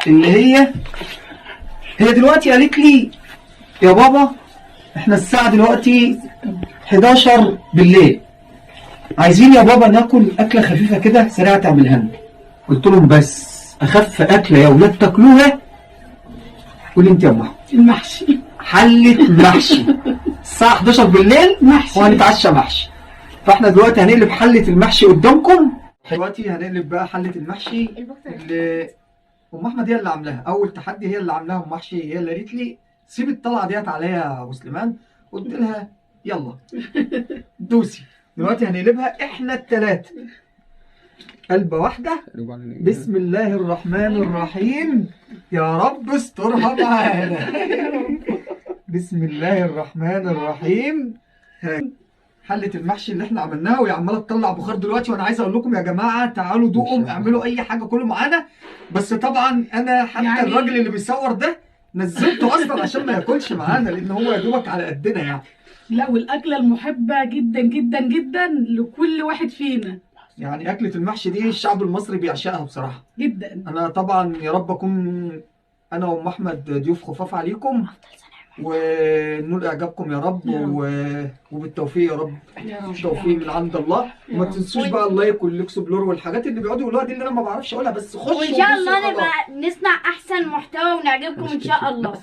اللي هي دلوقتي قالت لي يا بابا احنا الساعة دلوقتي 11 بالليل، عايزين يا بابا ناكل اكله خفيفة كده سريعة تعملها لنا. قلت لهم بس اخف اكله يا ولاد تاكلوها، قولي انت يا ام احمد. المحشي. حله محشي الساعة 11 بالليل محشي. وهنتعشى محشي. فاحنا دلوقتي هنقلب حله المحشي قدامكم. دلوقتي هنقلب بقى حله المحشي اللي ام احمد هي اللي عاملاها. اول تحدي هي اللي عاملاها ام محشي، هي اللي قالت لي سيب الطلعة ديت عليا يا ابو سليمان، قلت لها يلا دوسي. دلوقتي هنقلبها احنا الثلاثة قلبه واحدة. بسم الله الرحمن الرحيم، يا رب استرها معانا. بسم الله الرحمن الرحيم. حلة المحشي اللي احنا عملناها وهي عماله تطلع بخار دلوقتي، وانا عايز اقول لكم يا جماعة تعالوا دوقوا، اعملوا اي حاجة كلوا معانا. بس طبعا انا حتى يعني الراجل اللي بيصور ده نزلته اصلا عشان ما ياكلش معانا، لان هو يا دوبك على قدنا يعني. لا، والاكله المحبة جدا جدا جدا لكل واحد فينا. يعني اكله المحشي دي الشعب المصري بيعشقها بصراحة جدا. انا طبعا يا رب اكون انا وام احمد ضيوف خفاف عليكم، ونقول اعجابكم يا رب، وبالتوفيق يا رب، التوفيق من عند الله. وما تنسوش بقى ال like وال explore والحاجات اللي بيقعدوا يقولوها دي اللي انا ما بعرفش اقولها، بس خشوا وان شاء الله نبقى نصنع احسن محتوى ونعجبكم ان شاء الله.